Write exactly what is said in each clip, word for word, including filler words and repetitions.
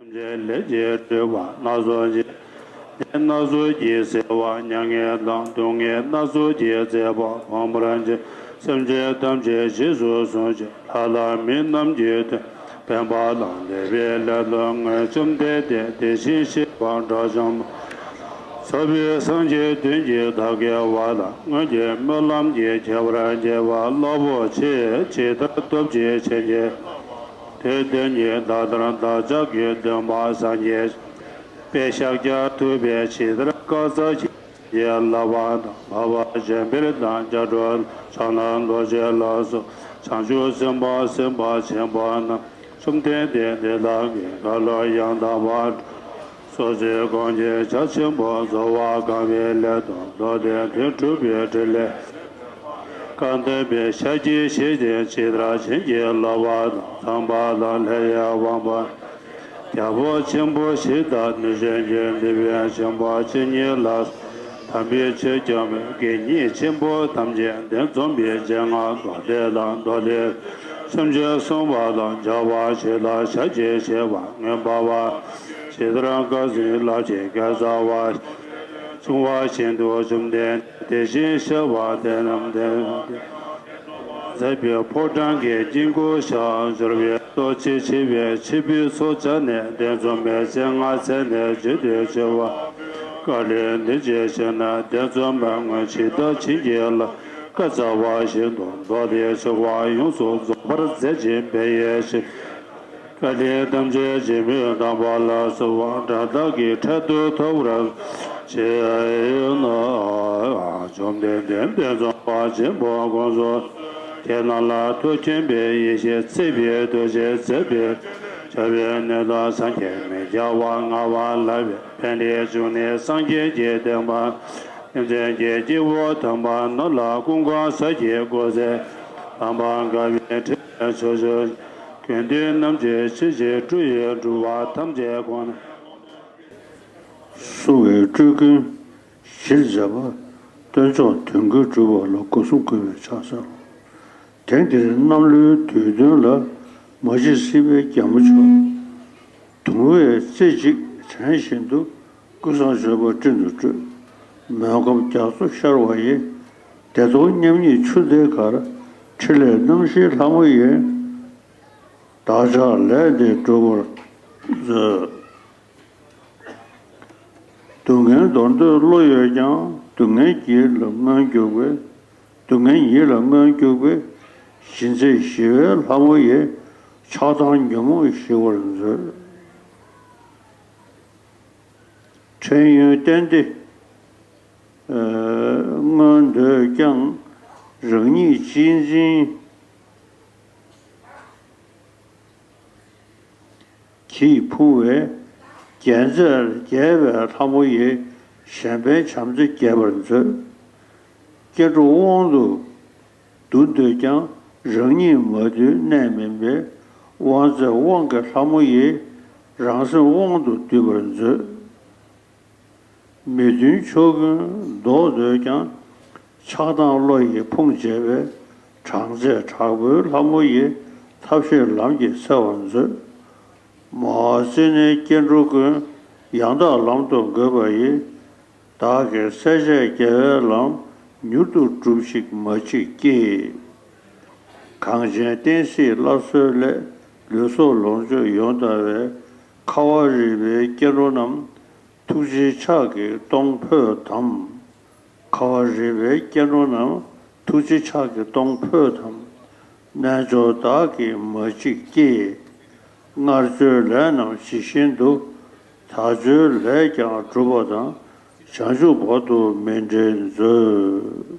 ལས་ཀྱི་སྒྲིབ་པ་སྣ་ཚོགས་ཀྱིས། ནད་སྣ་ཚོགས་ཀྱིས་གཟིར་བ་མྱ་ངན་དང་། སྡུག་བསྔལ་སྣ་ཚོགས་ཀྱིས་གཟིར་བ་ཕམ་པར་བྱེད། སེམས་ཅན་ཐམས་ཅད་རྗེས་སུ་བཟུང་ཞིང་། ལྷ་དང་མི་རྣམས་ཀྱི་དོན་ཕན་པ་དང་། བདེ་བའི་སླད་དུ་སྔོན་བཅོམ་ལྡན་འདས་དེ་བཞིན་གཤེགས་པ་དགྲ་བཅོམ་པ། ཚངས་པའི་སངས་རྒྱས་མདུན་གྱི་བདག་རྒྱལ་བ་དང་། སྔོན་གྱི་སྨོན་ལམ་གྱིས་ཁྱད་པར་འབྱེད་པ་རླབས་པོ་ཆེ། ཇི་ལྟར་སྟོབས་ཀྱིས་བྱིན་གྱིས། དེ་དེ་ཉིད་ད་ལྟར་བདག་ཅག་གི་སྟོན་པ་སངས་རྒྱས་པའི་ཤཱཀྱ་ཐུབ་པས་ཇི་ལྟར་བཀའ་སྩལ་བྱིན་གྱིས་བརླབས་པ་དང་། འཕགས་པ་སྤྱན་འདྲེན་དང་། བྱ་གྲོགས་ལྷ་དང་། ཕྱག་ན་རྡོ་རྗེ་ལ་སོགས་བྱང་ཆུབ་སེམས་དཔའ་སེམས་དཔའ་ཆེན་པོ་རྣམས། བཅོམ་ལྡན་འདས་དེ་དག་གི་བཀའ་སློབ་ཡང་དག་པར་སོ་སོའི་དགོངས་ཀྱི་བྱ་ཆེན་པོ་རྫོགས་པར་བཀའ་བའི་སླད་དུ་མདོ་སྡེ་དོན་གྲུབ་པའི་ཕྲིན་ལས། བཀའ་གདམས་པའི་ཕྱག་རྒྱའི་ཤེས་བྱིན་ཇི་ལྟར་བྱིན་གྱིས་བརླབས་པ་དང་། ཚངས་པ་དང་ལྷ་ཡི་དབང་པོ་རྒྱལ་པོ་ཆེན་པོ་བཞི་དང་། གནོད་སྦྱིན་གྱི་སྡེ་དཔོན་ཆེན་པོ་བཅུ་གཉིས་ལ། དམ་པའི་ཆོས་སྐྱོང་བའི་དགེ་བསྙེན་ཆེན་པོ་ཐམས་ཅད་གདན་འཛོམས་པའི་སྤྱན་སྔར་མདོ་སྡེ་དང་མདོ་སྡེ་སེམས་ཅན་བསྲུང་བ་དང་། བྱ་བ་ཇི་ལྟར་ཞལ་གྱིས་བཞེས་པ་མངོན་པ་བ། ཇི་ལྟར་བཀའ་བཞིན་བསླབ་ཕྱིར་སྐལ་བཟང་བ། བསྲུང་བ་བཞིན་དུ་བཅོམ་ལྡན་འདས་དེ་བཞིན་གཤེགས་པ་དེ་རྣམས་དེ། མཛད་པའི་ཕོ་བྲང་གི་དཀྱིལ་འཁོར་བཞག་འབྱོར་པའི་ལྟོ་འཕྱེ་ཕྱེ་བའི་ཕྱེ་ཕུད་ཚོགས་བཅར་ནས། གདན་འཛོམས་པའི་སྤྱན་སྔར་འཚལ་ནས་བརྗོད་དུ་བྱ་བ། བཀའ་ལན་འདི་སྐད་ཅེ་ན། གདན་འཛོམས་པ་སྔོན་ཇི་ལྟར་བྱིན་གྱིས་བརླབས། བཀའ་སྩལ་བ་བཞིན་དུ་མདོ་སྡེ་ཆོ་ག་ཡོངས་སུ་རྫོགས་པར་མཛད་ཅིང་འབད་ཡོད་ཕྱིར། བཀའ་དྲིན་ཐམས་ཅད་རྗེ་མི་རྟག་པ་ལ་སོགས་པ་སྒྲ་དག་གིས་འཕྲལ་དུ་ཐོབ་པར་བྱས་ན། བཅོམ་ལྡན་འདས་གདན་འཛོམས་པ་ཆེན་པོ་དགོངས་སུ། དེ་རྣམས་ལ་ཐུགས་མཁྱེན་པའི་ཡེ་ཤེས་མཛད་པའི་ཐུགས་རྗེས་མཛད་པའི་བྱ་བའི་སྣོད་དང་སངས་རྒྱས་མི་འགྱུར་བ་མངའ་བ་ལགས་པའི་ཕན་བདེའི་འབྱུང་གནས་སངས་རྒྱས་ཀྱི་བསྟན་པ། སེམས་ཅན་གྱི་སྐྱེ་བོ་དམ་པ་རྣམས་ལ་ཀུན་དགའ་ས་གྱི་སྒོ་ཟས་དམ་པ་དགའ་བའི་ཕྲིན་ལས་ཆོས་སྤྱོད་ཀུན་འདུས་རྣམས་ཀྱི་ཕྱིར་ཕྱིར་སྤྲུལ་ཡོད་སྒྲུབ་པ་ཐམས་ཅད་ཁོ་ན། གསུང་བའི་སྤྲུལ་སྐུའི་གཞིར་མཛད་པ་སྟོན་མཆོག་དོན་ཀུན་གྲུབ་པ་ལ་སྒོ་གསུམ་གུས་པས་ཕྱག་འཚལ་ལོ། དེང་འདིར་གནམ་ལོའི་དུས་སྟོན་ལ་མ་གཅིག་སྲིད་པའི་རྒྱལ་མོ་མཆོག་གདུང་བས་རྩེ་གཅིག་དྲན་བཞིན་དུ། ཀུན་བཟང་མཆོད་པ་སྤྲིན་དུ་སྤྲོས། མོན་ཁམས་རྒྱ་མཚོ་ཤར་བ་ཡི། བདེ་སྟོང་མཉམ་ཉིད་ཆུ་འདི་ཁར། ཕྲིན་ལས་རྣམ་བཞིའི་ལྷ་མོ་ཡིས། བདག་ཅག་ལས་འདི་འགྲུབ་པར་མཛོད། སྡུག་བསྔལ་འདོར་འདོད་བློ་ཡོད་ཀྱང་། སྡུག་བསྔལ་ཉིད་ལ་མངོན་གྱུར་པའི། སྡུག་བསྔལ་ཉིད་ལ་མངོན་གྱུར་པའི། གཞི་མཛད་ཞི་བའི་ལྷ་མོ་ཡིས། ཆགས་སྡང་ཉོན་མོངས་ཞི་བར་མཛོད། ཕྲན་ཡོན་ཏན་ཏིག་མངོན་འདོད་ཀྱང་། རང་ཉིད་གཅེས་འཛིན་གྱིས་ཕུང་བའི། རྒྱལ་མཚན་རྒྱས་པའི་ལྷ་མོ་ཡིས། གཞན་ཕན་བྱམས་བརྩེ་རྒྱས་པར་མཛོད། སྐྱེ་འགྲོ་དབང་དུ་འདུ་འདོད་ཀྱང་། རང་ཉིད་མ་དུལ་གནས་མིན་པའི། དབང་མཛད་དབང་གི་ལྷ་མོ་ཡིས། རང་སེམས་དབང་དུ་འདུས་པར་མཛོད། མི་མཐུན་ཕྱོགས་ཀུན་བཟློག་འདོད་ཀྱང་། ཆགས་སྡང་བློ་ཡིས་ཕུང་བྱས་པའི། དྲག་རྩལ་དྲག་པོའི་ལྷ་མོ་ཡིས། ཐབས་ཤེས་ལམ་གྱིས་སེལ་བར་མཛོད། མ་བསྲེ་ནས་སྐྱེ་འགྲོ་ཀུན། ཡང་དག་ལམ་དུ་འགོད་པ་ཡི། བདག་གིས་སེལ་བྱེད་དགེ་བའི་ལམ། མྱུར་དུ་སྒྲུབས་ཤིག་མ་མཆིས་ཀྱིས། གངས་ཅན་བསྟན་སྲིད་སླར་གསོའི་སླད། ལུས་སྲོག་ལོངས་སྤྱོད་ཡོངས་དག་པའི། ཁ་བ་རི་པའི་སྐྱེ་འགྲོ་རྣམས། ཐུགས་རྗེའི་ཕྱག་གིས་གཏོང་ཕོད་དམ། ཁ་བ་རི་པའི་སྐྱེ་འགྲོ་རྣམས། ཐུགས་རྗེའི་ཕྱག་གིས་གཏོང་ཕོད་དམ། རྣལ་འབྱོར་བདག་གིས་མ་མཆིས་ཀྱིས། སྔར་བྱས་ལས་རྣམས་ཇི་བཞིན་དུ། ད་བྱེད་ལས་ཀྱང་སྒྲུབ་པ་དང་། བྱང་ཆུབ་བར་དུ་མི་འབྲལ་མཛོད།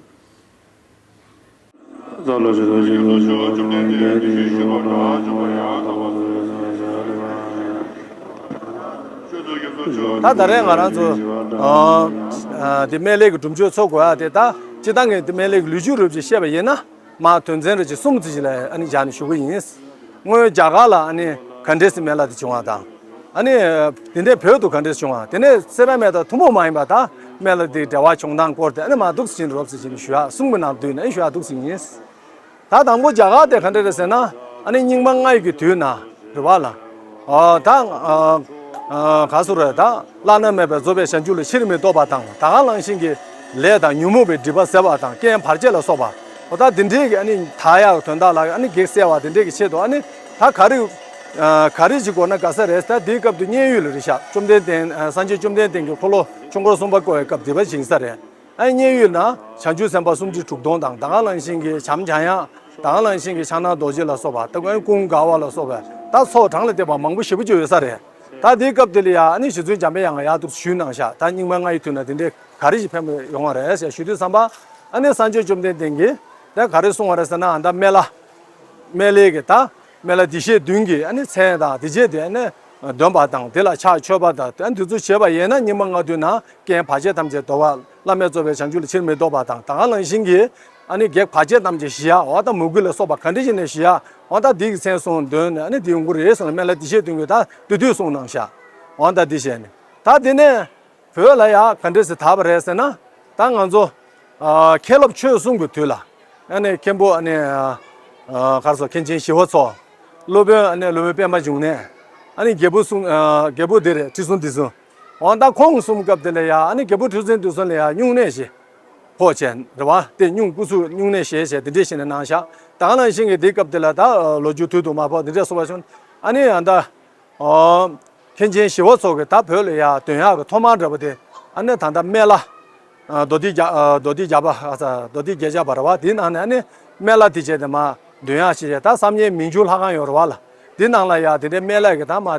ད་ད་རེས་ང་རང་ཚོ་ཨ་ཨ་དེ་སྨན་བླའི་གི་སྒྲུབ་མཆོད་འཚོགས་དགོས་ཡ་དེ། ད་སྤྱིར་བཏང་གི་དེ་སྨན་བླའི་གི་ལོ་རྒྱུས་རོབ་ཅིག་བཤད་པ་ཡིན་ན། མ་དོན་ཚན་རེ་ཅིག་གསུམ་ཙམ་ཅིག་ལ་ཨ་ནི་སྦྱར་ནས་ཞུ་གི་ཡིན། སྔོན་རྒྱ་གར་ལ་ཨ་ནི་ག་འདྲས་སེ་སྨན་བླ་དེ་བྱུང་བ་དང་། ཨ་ནི་དེ་ནས་བོད་དུ་ག་འདྲས་བྱུང་བ། དེ་ནས་སེ་ར་སྨད་དང་ཐུན་མོང་མ་ཡིན་པ་དང་སྨན་བླ་དེའི་འབྲེལ་བ་བྱུང་སྟངས་སྐོར་དེ་ཨ་ནི་མ་འདུག་སེ་ཅིག་རོབ་ཙམ་ཅིག་ཞུ་ཡ། གསུང་གི་ནང་བསྡུས་ནས་ཞུ་ཡ་འདུག་སེ་ཡིན། ད་དང་པོ་རྒྱ་གར་དེ་ག་འདྲས་རེད་ཟེར་ན། ཨ་ནི་རྙིང་མ་ལྔ་ཡི་གི་དུས་ན་རེད་བ་ལ། ཨ་ད་ཨ་ ག་སུ་རེད་ད། བླ་ན་མེད་པའི་རྫོགས་པའི་བྱང་ཆུབ་ལ་ཕྱིར་མི་ལྡོག་པ་དང་ད་ག་ནང་བཞིན་གྱི་ལས་དང་ཉོན་མོངས་པའི་སྒྲིབ་པ་ཟད་པ་དང་རྐྱེན་བར་ཆད་ལ་སོགས་པ། འོ་ད་འདི་འདྲའི་གི་ཨ་ནི་དག་ཡག་དོན་དག་ལ་ཨ་ནི་གེགས་སེལ་བ་དེ་འདྲའི་གི་ཆེད་དུ་ཨ་ནི་ད་ག་རེ་ག་རེ་ཅིག་དགོས་ན་དགའ་ས་རེད། ད་དེའི་སྐབས་དུ་མཉན་ཡོད་ལ་རེད་ཤག་བཅོམ་ལྡན་འདས་སངས་རྒྱས་བཅོམ་ལྡན་འདས་ཀྱི་འཁོར་ལོ་ཆོས་འཁོར་གསུམ་པ་བསྐོར་བའི་སྐབས་དེ་པ་ཞིག་ཡིན་ས་རེད། ཨ་ནི་མཉན་ཡོད་ན་བྱང་ཆུབ་སེམས་དཔའ་སུམ་ཁྲི་དྲུག་སྟོང་དང་ད་ག་ནང་བཞིན་གྱི་བྱམས་བྱམས་ཡང་ད་ག་ནང་བཞིན་གྱི་ཕྱག་ན་རྡོ་རྗེ་ལ་སོགས་པ་ད་ཀུན་ཀུན་དགའ་བ་ལ་སོགས་པའི་ད་ཚོགས་གྲངས་ལས་འདས་པ་མང་པོ་ཞེ་པོ་ཅིག་ཡོད་ས་རེད། ད་དེའི་སྐབས་དེ་ལ་ཡང་ཨ་ནི་རྗེ་བཙུན་འཇམ་པའི་དབྱངས་ལ་ཡག་ཏུ་ཞུས་གནང་ཤག་ད་སྙིགས་མ་ལྔ་ཡི་དུས་ན་དེ་འདྲའི་ག་རེ་ཞིག་ཕན་པ་ཡོང་བ་རེད་ཟེར་ཞུ་དུས་ཙམ་པ་ཨ་ནི་སངས་རྒྱས་བཅོམ་ལྡན་འདས་ཀྱིས་ད་ག་རེ་གསུང་བ་རེད་ཟེར་ན་ཨ་ད་སྨན་བླ། སྨན་བླའི་གི་ད་སྨན་བླ་བདེ་གཤེགས་བདུན་གྱི་ཨ་ནི་མཚན་དང་དེ་རྗེས་དེ་ཨ་ནི་འདོན་པ་དང་དེ་ལ་ཕྱག་མཆོད་པ་དང་ཨ་ནི་དེ་ཚོ་བྱས་པ་ཡིན་ན་སྙིགས་མ་ལྔ་བདོའི་ནང་རྐྱེན་བར་ཆད་ཐམས་ཅད་དོར་བ་བླ་མེད་རྫོགས་པའི་བྱང་ཆུབ་ལ་ཕྱིར་མི་ལྡོག་པ་དང་ད་ག་ནང་བཞིན་གྱི་ཨ་ནི་གེགས་བར་ཆད་ཐམས་ཅད་ཞི་ཡག་འོ་ད་མོས་གུས་ལ་སོགས་པ་ག་འདྲ་ཞིག་ནས་ཞི་ཡག་འོ་ད་འདི་གི་མཚན་གསུམ་འདོན་ནས་ཨ་ནི་འདི་ཡོང་གི་རེད་ཟེར་ནས་སྨན་བླ་བདེ་གཤེགས་བདུན་གྱིས་ད་དེ་དུས་གསུངས་གནང་ཤག་འོ་ད་འདི་བྱས་ནས་ད་དེ་ནས། བོད་ལ་ཡང་ག་འདྲས་སེ་དར་བ་རེད་ཟེར་ན། ད་ང་ཚོ་ཨ་མཁན་སློབ་ཆོས་གསུམ་གྱི་དུས་ལ་ཨ་ནི་མཁན་པོ་ཨ་ནི་ཨ་ག་རེ་ཟེར་མཁན་ཆེན་ཞི་བ་འཚོ། སློབ་དཔོན་ཨ་ནི་སློབ་དཔོན་པད་མ་འབྱུང་གནས། ཨ་ནི་རྒྱལ་པོ་གསུམ་ཨ་རྒྱལ་པོ་འདི་རེད་ཁྲི་སྲོང་ལྡེ་བཙན། འོ་ད་ཁོང་གསུམ་སྐབས་དེ་ལ་ཡང་ཨ་ནི་རྒྱལ་པོ་ཁྲི་སྲོང་ལྡེ་བཙན་ལ་ཡང་སྨྱུང་གནས་ཞིག་ཕོག་བྱས་རེད་བ། དེ་སྨྱུང་སྐུ་གཟུགས་སྨྱུང་གནས་བཞེས་བྱས་དེ་འདྲས་ཞིག་ནས་གནང་ཤག་ད་ག་ནང་བཞིན་གྱི་དེའི་སྐབས་དེ་ལ་ད་ལོ་རྒྱུས་དུས་དུ་མ་ཕོག་དེ་འདྲས་སོ་བ་བྱུང་ཨ་ནི་ཡང་ད། ཨོ། མཁན་ཆེན་ཞི་བ་འཚོ་གིས་ད་བོད་ལ་ཡ་འདོན་ཡག་གི་ཐོག་མར་འདྲ་པོ་དེ་ཨ་ནི་ད་ལྟ་སྨན་བླ། ཨ་མདོ་སྡེ་རྒྱ་ཨ་མདོ་སྡེ་རྒྱ་པ་ཨ་ས་མདོ་སྡེ་རྒྱ་རྒྱ་པ་ར་བ་དེའི་ནང་ནས་ཨ་ནི་སྨན་བླ་དེ་བྱས་ཏེ་མ་འདོན་ཡག་བྱས་ད་བསམ་ཡས་མི་འགྱུར་ལྷ་ཁང་ཡོད་ར་བ་ལ་དེ་ནང་ལ་ཡ་དེ་འདྲའི་སྨན་བླ་གི་ད་མ་ཨ་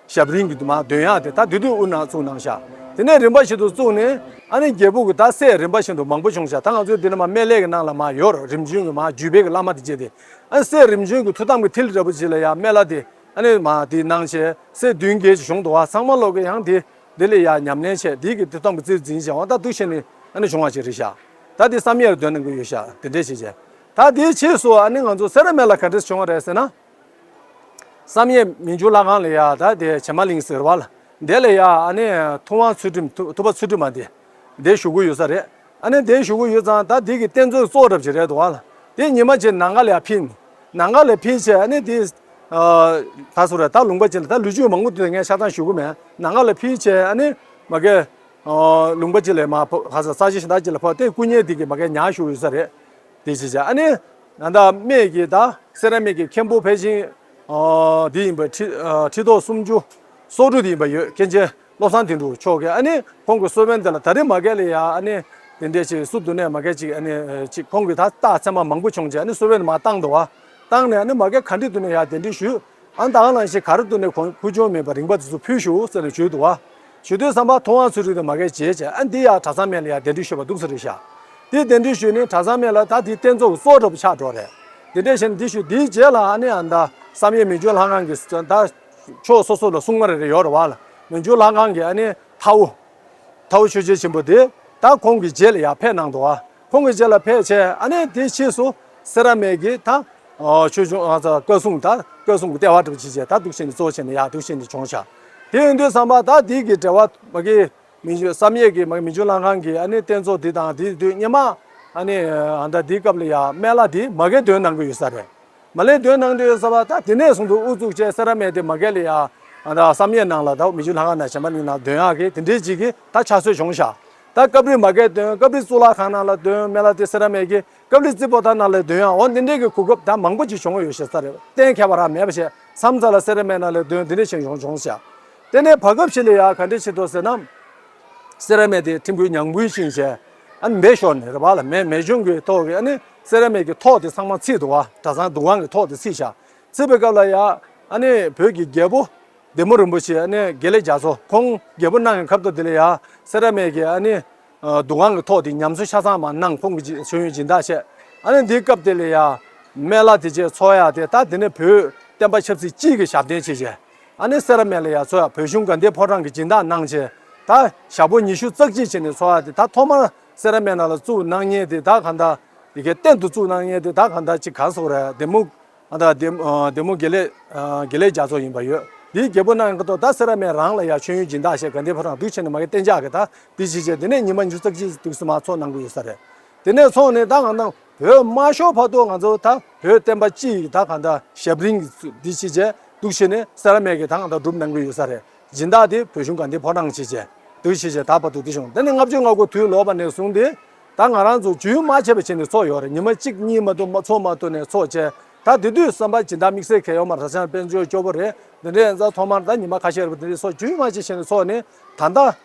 ཞབས་རིམ་གི་དུ་མ་འདོན་ཡག་དེ་ད་དེ་དུས་དབུ་ནང་བཙུགས་གནང་ཤག་དེ་ནས་རིམ་པ་བཞིན་དུ་བཙུགས་ནས་ཨ་ནི་རྒྱལ་པོ་གི་ད་སྲས་རིམ་པ་བཞིན་དུ་མང་པོ་བྱུང་ཤག་ད་ང་ཚོའི་འདི་ནས་མ་སྨན་བླ་གི་ནང་ལ་མ་ཡོད་ར་རིམ་བྱོན་གི་མ་བརྒྱུད་པའི་གི་བླ་མ་དེ་བྱས་ཏེ་ཨ་ནི་སྲས་རིམ་བྱོན་གི་ཐུགས་དམ་གི་མཐིལ་འདྲ་པོ་ཅིག་ལ་ཡ་སྨན་བླ་དེ། ཨ་ནི་མ་དེའི་ནང་བྱས་སྲས་བདུན་བརྒྱད་ཅིག་བྱུང་འདུག་བ། ཚང་མ་ལོག་གི་ཡང་དེ་དེ་ལས་ཡ་ཉམས་ལེན་བྱས་དེའི་གི་དེ་སྟོང་གི་རྩིས་འཛིན་བྱས་འོ་ད་འདུག་བྱས་ནས་ཨ་ནི་བྱུང་བ་ཅིག་རེད་ཤག་ད་དེ་བསམ་ཡས་ལ་འདོན་གནང་གི་ཡོད་ཤག་དེ་འདྲས་བྱས་བྱས། ད་དེའི་ཕྱིས་སུ་ཨ་ནི་ང་ཚོ་སེ་ར་སྨད་ལ་ག་འདྲས་བྱུང་བ་རེད་ཟེར་ན། བསམ་ཡས་མི་འགྱུར་ལྷ་ཁང་ལ་ཡ་ད་དེ་བྱེ་མ་གླིང་ཟེར་བ་ལ་དེ་ལ་ཡ་ཨ་ནི་ཐུབ་དབང་ཚུལ་ཁྲིམས་ཐུབ་ཐུབ་པ་ཚུལ་ཁྲིམས་མ་དེ་དེ་བཞུགས་ཀྱི་ཡོད་ས་རེད། ཨ་ནི་དེ་བཞུགས་ཀྱི་ཡོད་ཙང་ད་དེ་གི་རྟེན་གཙོ་གཙོ་བོ་འདྲ་པོ་ཅིག་རེད་འདུག་བ་ལ། དེ་ཉི་མ་ཅིག་ནམ་མཁའ་ལ་ཡར་འཕེན། ནམ་མཁའ་ལ་འཕེན་བྱས་ཨ་ནི་དེ་ཨ་ད་སུ་རེད་ད་ལུང་པ་ཅིག་ལ་ད་ལོ་རྒྱུས་མང་པོ་དེ་ངས་ཆ་ཚང་ཞུ་གི་མེད། ནམ་མཁའ་ལ་འཕེན་བྱས་ཨ་ནི་མ་གི་ཨ་ལུང་པ་ཅིག་ལ་མ་ཕོ་ག་ས་ས་ཆ་གཞན་དག་ཅིག་ལ་ཕོ་དེ་སྐུ་བརྙན་དེ་གི་མ་གི་ཉར་བཞུགས་ཡོད་ས་རེད། དེ་ཅིག་བྱས་ཨ་ནི་ད་ལྟ་སྨད་ཀྱི་ད་སེ་ར་སྨད་ཀྱི་མཁན་པོ་ཕལ་ཆེར་ཨ་དེ་ཡིན་པ་ཁྲི་ཨ་ཁྲི་ཐོག་སུམ་ཅུ་སོ་དྲུག་དེ་ཡིན་པ་ཡོད་མཁན་ཆེན། བློ་བཟང་དོན་གྲུབ་མཆོག་གིས་ཨ་ནི་ཁོང་གི་གསོལ་དཔོན་དེ་ལ་ད་རེས་མ་གི་ལ་ཡ་ཨ་ནི་དེ་འདྲས་ཅིག་སུ་འདུག་ནས་མ་གི་ཅིག་ཨ་ནི་ཅིག་ཁོང་གི་ད་རྟགས་མཚན་མ་མང་པོ་བྱུང་རྗེས་ཨ་ནི་གསོལ་དཔོན་མར་བཏང་འདུག་བ། བཏང་ནས་ཨ་ནི་མ་གི་ག་འདྲས་འདུག་ནས་ཡ་དེ་འདྲས་ཞུས། ཨ་ནི་ད་ག་ནང་བཞིན་ག་རེ་འདུག་ནས་ཁོང་ཁུར་ཆུང་མེད་པ་རིན་པ་དེ་ཚོ་ཕུལ་ཞུ་ཟེར་ནས་ཞུས་འདུག་བ། ཞུ་དུས་ཙམ་པ་ཐུབ་དབང་ཚུལ་ཁྲིམས་དེ་མ་གི་བྱས་བྱས་ཨ་ནི་འདི་ཡ་གྲྭ་ཚང་སྨད་ལ་ཡ་གདན་འདྲེན་ཞུས་པ་འདུག་ཟེར་རེད་ཤག་དེ་གདན་འདྲེན་ཞུས་ནས་གྲྭ་ཚང་སྨད་ལ་ད་དེ་རྟེན་གཙོ་གི་གཙོ་འདྲ་པོ་ཆགས་འགྲོ་རེད། དེ་འདྲས་བྱས་ནས་འདི་ཞུས་དེའི་རྗེས་ལ་ཨ་ནི་ཨ་ནི་ད་བསམ་ཡས་མི་འགྱུར་ལྷ་ཁང་གི་ད། ཕྱོགས་སོ་སོ་ལ་སྲུང་མ་རེ་རེ་ཡོད་རེད་བ་ལ། མི་འགྱུར་ལྷ་ཁང་གི་ཨ་ནི་ཐའོ། ཐའོ་ཆོས་རྗེ་ཆེན་པོ་དེ་ད་ཁོང་གི་རྗེས་ལ་ཡར་ཕེབས་གནང་འདུག་བ། ཁོང་གི་རྗེས་ལ་ཕེབས་བྱས་ཨ་ནི་དེའི་ཕྱིས་སུ་སེ་ར་སྨད་ཀྱི་ད་ཆོས་འབྱུང་ཨ་ཙ་བཀའ་སྲུང་ད་བཀའ་སྲུང་གི་ལྟེ་བ་འདྲ་པོ་ཅིག་བྱས་ད་འདུག་བྱས་ནས་གཙོ་བྱས་ནས་ཡར་འདུག་བྱས་ནས་བྱུང་ཤག་དེ་ཡིན་དུས་ཙམ་པ་ད་དེ་གི་འབྲེལ་བ་མ་གི་མི་འགྱུར་བསམ་ཡས་ཀྱི་མ་གི་མི་འགྱུར་ལྷ་ཁང་གི་ཨ་ནི་རྟེན་གཙོ་འདི་དང་དེ་དུས་སྔོན་མ་ཨ་ནི་ཨ་ད་དེའི་སྐབས་ལ་ཡ་སྨན་བླ་དེ་མ་གི་འདོན་གནང་གི་ཡོད་ས་རེད། མ་ལས་འདོན་གནང་དུས་ས་བ་ད་དེ་ནས་བཟུང་དུ་ཨུ་ཚུགས་བྱས་སེ་ར་སྨད་དེ་མ་གི་ལ་ཡ་ཨ་ད་བསམ་ཡས་ནང་ལ་ད་མི་འགྱུར་ལྷ་ཁང་ནང་བྱེ་མ་གླིང་ནང་འདོན་ཡག་གི་དེ་འདྲའི་ཅིག་གི་ད་ཆ་སྲོལ་བྱུང་ཤག་ད་སྐབས་རེ་མ་གི་འདོན་སྐབས་རེ་གཙུག་ལག་ཁང་ནང་ལ་འདོན་སྨན་བླ་དེ་སེ་ར་སྨད་ཀྱི་སྐབས་རེ་རྩེ་པོ་ཏ་ནང་ལ་འདོན་ཡག་འོ་འདི་འདྲའི་གི་གོ་སྐབས་ད་མང་པོ་ཅིག་བྱུང་ཡོད་ཤག་ས་རེད། གཏན་འཁེལ་བ་རང་མེད་པ་བྱས་མཚམས་མཚམས་ལ་སེ་ར་སྨད་ནང་ལ་འདོན་འདི་འདྲ་བྱས་བྱུང་བྱུང་ཤག་དེ་ནས་བར་སྐབས་ཤིག་ལ་ཡ་ག་འདྲ་བྱེད་དོ་ཟེར་ན། སེ་ར་སྨད་དེ་ཐིམ་ཕུའི་ཉང་བུའི་ཤིང་བྱས། ཨ་ནི་མེ་ཤོར་ནས་རེད་བ་ལ་མེ་མེ་སྐྱོན་གྱི་ཐོག་གི་ཨ་ནི་སེ་ར་སྨད་ཀྱི་ཐོག་དེ་ཚང་མ་ཚིག་འདུག་བ། གྲྭ་ཚང་འདུ་ཁང་གི་ཐོག་དེ་ཚིག་བཞག་ཚིག་པའི་སྐབས་ལ་ཡ་ཨ་ནི་བོད་ཀྱི་རྒྱལ་པོ་བདེ་མོ་རིན་པོ་ཆེ་ཨ་ནི་དགེ་ལེགས་རྒྱ་མཚོ་ཁོང་རྒྱལ་པོ་གནང་བའི་སྐབས་ཐོག་དེ་ལ་ཡ་སེ་ར་སྨད་ཀྱི་ཨ་ནི་འདུ་ཁང་གི་ཐོག་དེ་ཉམས་གསོ་ཆ་ཚང་མ་གནང་ཁོང་གི་མཆོད་ཡོན་སྦྱིན་བདག་བྱས། ཨ་ནི་འདིའི་སྐབས་དེ་ལ་ཡ་སྨན་བླ་དེ་བྱས་འཚོགས་ཡ་དེ་ད་དེ་ནི་བོད་བསྟན་པ་ཆབ་སྲིད་སྤྱི་གི་ཞབས་བརྟན་བྱས་བྱས། ཨ་ནི་སེ་ར་སྨད་ལ་ཡ་ཚོ་ཡ་བོད་གཞུང་དགའ་ལྡན་ཕོ་བྲང་གི་སྦྱིན་བདག་གནང་བྱས། ད་ཞག་པོ་ཉི་ཤུ་རྩ་གཅིག་བྱས་ནས་ཚོགས་ཡ་དེ་ད་ཐོག་མར་སེ་ར་སྨད་ནང་ལ་བཙུགས་གནང་མཁན་དེ་ད་གང་ལྟར་ཡི་གེ་གཏན་དུ་བཙུགས་གནང་མཁན་དེ་ད་གང་ལྟར་ཅིག་གང་སོགས་རེད་བདེ་མོ། ཨ་ད་བདེ་བདེ་མོ་དགེ་ལེགས་དགེ་ལེགས་རྒྱ་མཚོ་ཡིན་པ་ཡོད། དེའི་རྒྱལ་པོ་གནང་མཁན་ད་སེ་ར་སྨད་རང་ལ་ཡ་མཆོད་ཡོན་སྦྱིན་བདག་བྱས་དགའ་ལྡན་ཕོ་བྲང་འདུག་བྱས་ནས་མ་གི་གཏན་འཇགས་ཀྱི་ད་དེ་ཅིག་བྱས་དེ་ནས་ཉི་མ་ཉི་ཤུ་རྩ་གཅིག་འདུག་སེ་མར་ཚོགས་གནང་གི་ཡོད་ས་རེད། དེ་ནས་ཚོགས་ནས་ད་གང་ལྟར་བོད་མ་ཤོར་བར་དུ་ང་ཚོ་ད་བོད་བསྟན་པ་སྤྱི་ཡི་ད་གང་ལྟར་ཞབས་རིམ་གྱི་འདི་ཕྱི་རྗེས་ འདུག་བྱས་ནས་སེ་ར་སྨད་ཀྱི་ད་ང་ད་སྒྲུབ་གནང་གི་ཡོད་ས་རེད། སྦྱིན་བདག་དེ་བོད་གཞུང་དགའ་ལྡན་ཕོ་བྲང་ཆེ་བྱས་འདུག་བྱས་བྱས་ད་བར་དུ་དེ་བྱུང་། དེ་ནས་ལྔ་བཅུ་ང་དགུ་དུས་ལོག་པ་ནས་བཟུང་སྟེ་ད་ང་རང་ཚོ་རྒྱུན་མ་ཆད་པ་བྱས་ནས་ཚོགས་ཡོད་རེད། ཉི་མ་གཅིག་གཉིས་མ་གཏོགས་མ་ཚོགས་མ་ཐུབ་ནས་ཚོགས་བྱས། ད་དེ་དུས་བསམ་པ་སྦྱིན་བདག་དམིགས་བསལ་གང་ཡོད་མ་རེད། གྲྭ་ཚང་དཔལ་འབྱོར་སྐྱོ་པོ་རེད། འདི་འདྲའི་ཡིན་ཙང་ཐོག་མར་ད་ཉི་མ་ཁ་ཤས་རེ་བ་དེ་འདྲའི་ཚོགས་རྒྱུན་མ་ཆད་བྱས་ནས་ཚོགས་ནས་ད་ལྟ་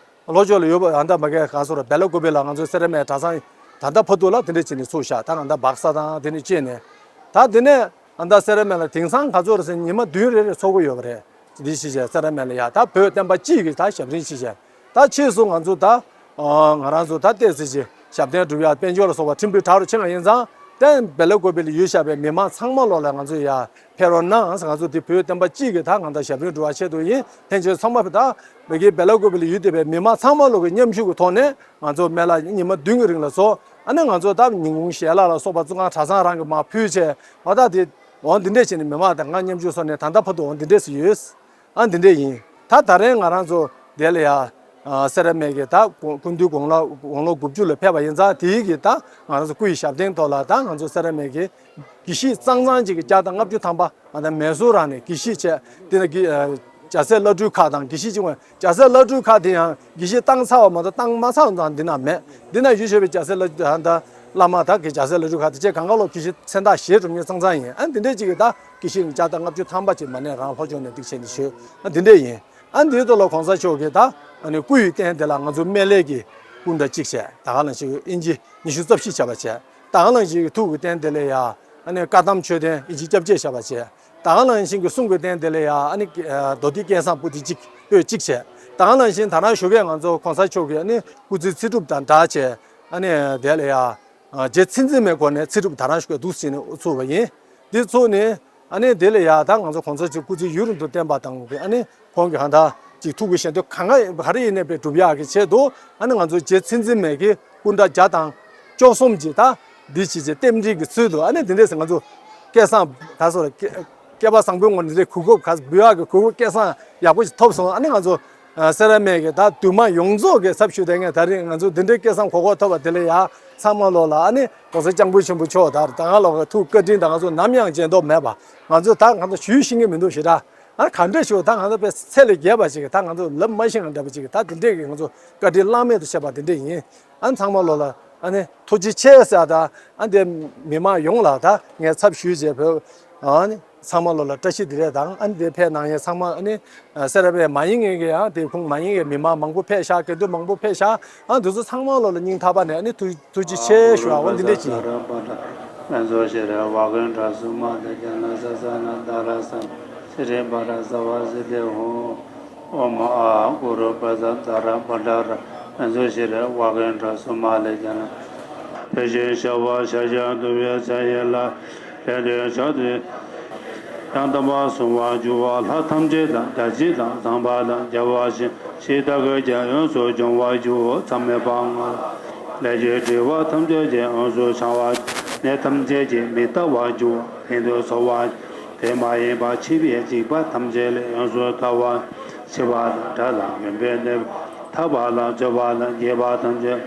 ལྷོ་ཕྱོགས་ལ་ཡོད་པ་ཨ་མདའ་མ་གའི་གང་སོ་ར་སྦེ་ལ་ཀོ་པེ་ལ་ང་ཚོའི་སེ་ར་སྨད་གྲྭ་ཚང་ད་ལྟ་བར་དུ་ལ་དེ་འདྲ་བྱས་ནས་ཚུགས་བཞག་ད་ང་ད་སྦག་ས་དང་དེ་ནས་བཅད་ནས་ད་དེ་ནས་ཨ་མདའ་སེ་ར་སྨད་ལ་དེང་སང་ག་ཚོད་རེད་ཟེར་ཉི་མ་བདུན་རེ་རེ་ཚོགས་ཀྱི་ཡོད་པ་རེད། འདི་ཤེས་བྱས་སེ་ར་སྨད་ལ་ཡ་ད་བོད་བསྟན་པ་སྤྱི་གི་ད་ཞབས་འདྲེན་ཤེས་བྱས་ད་ཕྱིས་སུ་ང་ཚོ་ད་ང་རང་ཚོ་ད་ལྟས་ཟེར་གྱི་ཞབས་བརྟན་སྒྲུབ་ཡ་དཔལ་འབྱོར་ལ་སོགས་པ་ཁྲིམས་སྒྲིག་གྲགས་རུ་ཕྱིན་པ་ཡིན་ཙང་ད་སྦེ་ལ་ཀོ་པེ་ལ་ཡོད་བཞག་པའི་མི་མང་ཚང་མ་ལོག་ལ་ང་ཚོ་ཡ་ཕེབས་རོགས་གནང་ཟེར། ང་ཚོ་འདི་བོད་བསྟན་པ་སྤྱི་གི་ད་ང་ད་ཞབས་འདྲེན་སྒྲུབ་པ་ཆེད་དུ་ཡིན། ལྷན་རྒྱས་ཚང་མ་ཕེབས། ད་བོད་ཀྱི་སྦེ་ལ་ཀོ་པེ་ལ་ཡོད་བསྡད་པའི་མི་མང་ཚང་མ་ལོག་གི་མཉམ་ཞུགས་ཀྱི་ཐོག་ནས་ང་ཚོ་སྨད་ལ་ཉི་མ་བདུན་གྱི་རིང་ལ་སོ་ཨ་ནི་ང་ཚོ་ད་ཉིན་གུང་ཞལ་ལག་ལ་སོགས་པ་ཚོ་ང་གྲྭ་ཚང་རང་གི་མར་ཕུལ་བྱས་འོ་ད་དེ་འོ་འདི་འདྲས་བྱས་ནས་མི་མང་དང་ང་མཉམ་ཞུགས་སོགས་ནས་ད་ལྟ་བར་དུ་འོ་འདི་འདྲས་སུ་ཡོད། ཨ་འདི་འདྲས་ཡིན། ད་ད་རེས་ང་རང་ཚོ་དེ་ལ་ཡ་ཨ་སེ་ར་སྨད་ཀྱི་ད་དགུང་སྐུ་མདུན་དགུང་ལོ་དགུང་ལོ་དགུ་བཅུ་ལ་ཕེབས་པ་ཡིན་ཙང་དེའི་གི་ད་ང་རང་ཚོ་སྐུ་ཡི་ཞབས་བརྟན་ཐོག་ལ་ད་ང་ཚོ་སེ་ར་སྨད་ཀྱི་དགེ་བཤེས་གཙང་གཙང་ཅིག་གི་བརྒྱ་དང་ལྔ་བཅུ་ཐམ་པ་ང་ད་མེ་སོར་རང་ནས་དགེ་བཤེས་བྱས་དེ་ནས་གི་ཨ་རྒྱ་སེ་བླ་སྤྲུལ་ཁག་དང་དགེ་བཤེས་ཅིག་ཡང་རྒྱ་སེ་བླ་སྤྲུལ་ཁག་དེ་ཡང་དགེ་བཤེས་བཏང་ཚར་བ་མ་གཏོགས་བཏང་མ་ཚར་བ་ཙང་འདི་ན་མེད། འདི་ན་ཡུལ་ཤོད་པའི་རྒྱ་སེ་བླ་ད་བླ་མ་དག་གི་རྒྱ་སེ་བླ་སྤྲུལ་ཁག་དེ་བཅས་གང་ག་ལོ་དགེ་བཤེས་མཚན་རྟགས་བཞེས་གྲུབ་མཁན་གཙང་གཙང་ཡིན། ཨ་འདི་འདྲས་ཅིག་གི་ད་དགེ་བཤེས་བརྒྱ་དང་ལྔ་བཅུ་ཐམ་པ་ཅིག་མ་ནས་རང་ལྷོ་ཕྱོགས་ནས་འདུག་བྱས་ནས་བཞུགས། ཨ་འདི་འདྲས་ཡིན། ཨ་འདིའི་ཐོག་ལ་གོང་ས་མཆོག་གིས་ད་ཨ་ནི་སྐུ་ཡི་རྟེན་དེ་ལ་ང་ཚོ་སྨན་བླའི་གི་སྐུ་འདྲ་གཅིག་བྱས། ད་ག་ནང་བཞིན་ཨིན་ཇི་ཉི་ཤུ་རྩ་བཞི་བྱས་པ་བྱས། ད་ག་ནང་བཞིན་གྱི་ཐུགས་ཀྱི་རྟེན་དེ་ལ་ཡ་ཨ་ནི་བཀའ་གདམས་མཆོད་རྟེན་ཨིན་ཇི་སྐྱབས་རྗེས་བྱས་པ་བྱས། ད་ག་ནང་བཞིན་གྱི་གསུང་གི་རྟེན་དེ་ལ་ཡ་ཨ་ནི་ཀྱི་ཨ་མདོ་སྡེ་སྐལ་བཟང་པོ་ཏི་གཅིག་པོས་གཅིག་བྱས། ད་ག་ནང་བཞིན་ད་རང་ཞོགས་ཀས་ང་ཚོ་གོང་ས་མཆོག་གི་ཨ་ནི་སྐུ་ཚེ་ཚེ་སྒྲུབ་དང་སྦྲགས་བྱས་ཨ་ནི་དེ་ལ་ཡ་ཨ་རྗེ་བཙུན་འཛིན་མའི་སྒོ་ནས་ཚེ་སྒྲུབ་ད་རང་ཞོགས་ཀས་འདུག་ཟིན་ནས་ཚུགས་པ་ཡིན། འདི་ཚུགས་ནས་ཨ་ནི་དེ་ལ་ཡ་ད་ང་ཚོ་གོང་ས་མཆོག་སྐུ་ཚེ་ཡུན་རིང་དུ་བརྟན་པ་དང་ཨ་ནི་ཁོང་གི་ཧ་ད་ཅིག་ཐུགས་ཀྱི་ཞལ་འདོན་གང་ག་ག་རེ་ཡིན་ནའི་དཔེ་སྒྲུབ་ཡག་གི་ཆེད་དུ་ཨ་ནི་ང་ཚོ་རྗེ་བཙུན་འཛིན་མའི་གི་སྐུ་འདྲ་བརྒྱ་དང་བཅུ་གསུམ་གྱི་ད་འདི་བྱས་རྗེས་རྟེན་འབྲེལ་གྱི་ཚུལ་དུ་ཨ་ནི་དེ་འདྲས་སེ་ང་ཚོ་སྐལ་བཟང་ད་སོ་ལ་སྐལ་པ་བཟང་པོའི་ངོ་ནས་འདི་གོ་སྐབས་ག་ཚོད་འབུལ་ཡག་གི་གོ་སྐབས་སྐལ་བཟང་ཡག་པོ་ཞིག་ཐོབ་སོང་། ཨ་ནི་ང་ཚོ་སེ་ར་སྨད་ཀྱི་ད་འདུས་མང་ཡོངས་རྫོགས་ཀྱི་ཚབ་ཞུས་ཏེ་ངས་ད་རིང་ང་ཚོ་འདི་འདྲའི་སྐལ་བཟང་གོ་སྐབས་ཐོབ་པ་དེ་ལ་ཡ་ཚང་མ་ལོག་ལ་ཨ་ནི་༸གོང་ས་སྐྱབས་མགོན་ཆེན་པོ་མཆོག་དང་ད་ང་ལོག་གི་ཐུགས་བཀའ་དྲིན་དང་ང་ཚོ་ནམ་ཡང་བརྗེད་མདོག་མེད་པ་ང་ཚོ་ད་ང་ཚོ་ཞུས་ཤེས་ཀྱི་མི་འདུག་ཞེ་དྲག་ཨ་ག་འདྲ་ཞུ་ད་ང་ཚོ་དཔེ་ཚད་ལས་བརྒལ་བ་ཞིག་གི་ད་ང་ཚོ་ལབ་མ་ཤེས་ང་འདྲ་པོ་ཅིག་གི་ད་དེ་འདྲས་ཀྱི་ང་ཚོ་བཀའ་དྲིན་བླ་མེད་དུ་བྱས་པ་དེ་འདྲས་ཡིན། ཨ་ཚང་མ་ལོག་ལ་ཨ་ནི་ཐུགས་རྗེ་ཆེ་ཟེར་ད་ཨ་འདི་མི་མང་ཡོངས་ལ་ད་ངས་ཚབ་ཞུས་བྱས་བོད་ཨ་ནི་ཚང་མ་ལོག་ལ་བཀྲ་ཤིས་བདེ་ལེགས་དང་ཨ་ནི་དེ་ཕེབས་གནང་ཡས་ཚང་མ་ཨ་ནི་སེ་ར་པའི་མ་ཡིན་ངེས་ཀྱི་ཡང་དེ་ཁུངས་མ་ཡིན་ངེས་མི་མང་མང་པོ་ཕེབས་ཤག་དགེ་འདུན་མང་པོ་ཕེབས་ཤག་ཨ་འདི་ཚོ་ཚང་མ་ལོག་ལ་སྙིང་ཐག་པ་ནས་ཨ་ནི་ཐུགས་ཐུགས་རྗེ་ཆེ་ཞུ་བ་འོ་འདི་འདྲས་ཀྱིས། ཡང་དག་པར་གཟུང་བར་འགྱུར་བ་ལྷ་ཐམས་ཅད་དང་། བརྒྱ་བྱིན་དང་བཟང་པོ་དང་རྒྱལ་བ་ཡི་ཞིང་། ཞིང་དག་གི་རྒྱལ་ཡོངས་སུ་འབྱུང་བར་འགྱུར། མཚམས་མེད་པ་ལྔ་ལ་ལས་ཀྱི་དྲི་བ་ཐམས་ཅད་ཀྱི་ཡོངས་སུ་བྱང་བ། ནད་ཐམས་ཅད་ཀྱིས་མི་ཐར་བར་འགྱུར་བ། ཕན་དུ་གསོ་བ། དེ་མ་ཡིན་པ་འཆི་བའི་འཇིགས་པ་ཐམས་ཅད་ལས་ཡོངས་སུ་ཐར་བ། འཆི་བ་དང་དགྲ་དང་ཡོན་པོའི་ནད། ཐར་པ་དང་རྩོད་པ་དང་རྒས་པ་ཐམས་ཅད།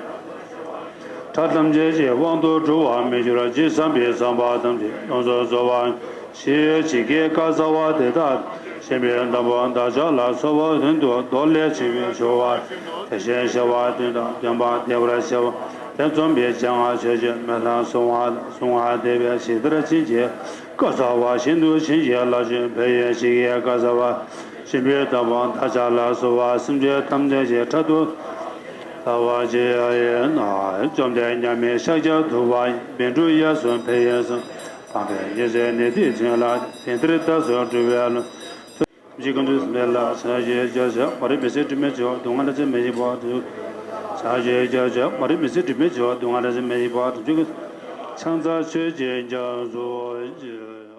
དགྲ་ཐམས་ཅད་ཀྱི་དབང་དུ་འགྲོ་བར་མི་འགྱུར། ཇི་བསམ་པའི་བསམ་པ་ཐམས་ཅད་ཡོངས་སུ་རྫོགས་པ། ཞེས་ཇི་སྐད་བཀའ་སྩལ་པ་དེ་ལྟར་སྦྱིན་པའི་བདག་པོ་བདག་ཅག་ལ་སོགས་པ་ཀུན་ཏུ་མདོ་ལས་ཆེ་བའི་སྦྱོར་བ། དེ་བཞིན་གཤེགས་པ་དོན་དམ་སྟོན་པ་བདེ་བར་གཤེགས་པ་དེ་རྩོམ་པའི་སྤྱན་སྔར་ཆོས་ཀྱི་སྨོན་ལམ་གསོལ་བ་གསོལ་བ་འདེབས་པའི་ཇི་ལྟར་བྱིན་གྱིས་བསྐུལ་བ་བཞིན་དུ་བྱིན་གྱིས་བརླབ་ཅིང་འཕེལ་ཡུན་ཇི་སྐད་བཀའ་སྩལ་པ། སྦྱིན་པའི་བདག་པོ་བདག་ཅག་ལ་སོགས་པ་སེམས་ཅན་ཐམས་ཅད་ཀྱི་ཕྲག་ཏུ་བདག་པོ་ཇི་ཡང་ཡིན་ན། བཅོམ་ལྡན་མཉམ་མེད་ཤཱཀྱ་ཐུབ་པ་ཡི། བཻ་ཌཱུརྱ་སོགས་འཕེལ་ཡུན་སོང་། དམ་པའི་ཉི་ཟེར་ནི་དེ་བྱིན་རླབས་དེ་ལྟར་རྟག་ཏུ་སྒྲུབ་པའི་བློ། ཐུགས་རྗེ་ཀུན་འདུས་སེམས་དཔའི་ལྷ། ཕྱག་བཞི་རྒྱ་ཆེ་མ་རིག་མི་ཤེས་དྲི་མེད་ཆོས། སྡུག་བསྔལ་ཐམས་ཅད་མི་བྱེད་པ། ཕྱག་བཞི་རྒྱ་ཆེ་མ་རིག་མི་ཤེས་དྲི་མེད་ཆོས། སྡུག་བསྔལ་ཐམས་ཅད་མི་བྱེད་པ། ཕྱག་འཚལ་ཆོས་ཀྱི་རྒྱ་མཚོ་ཆེ།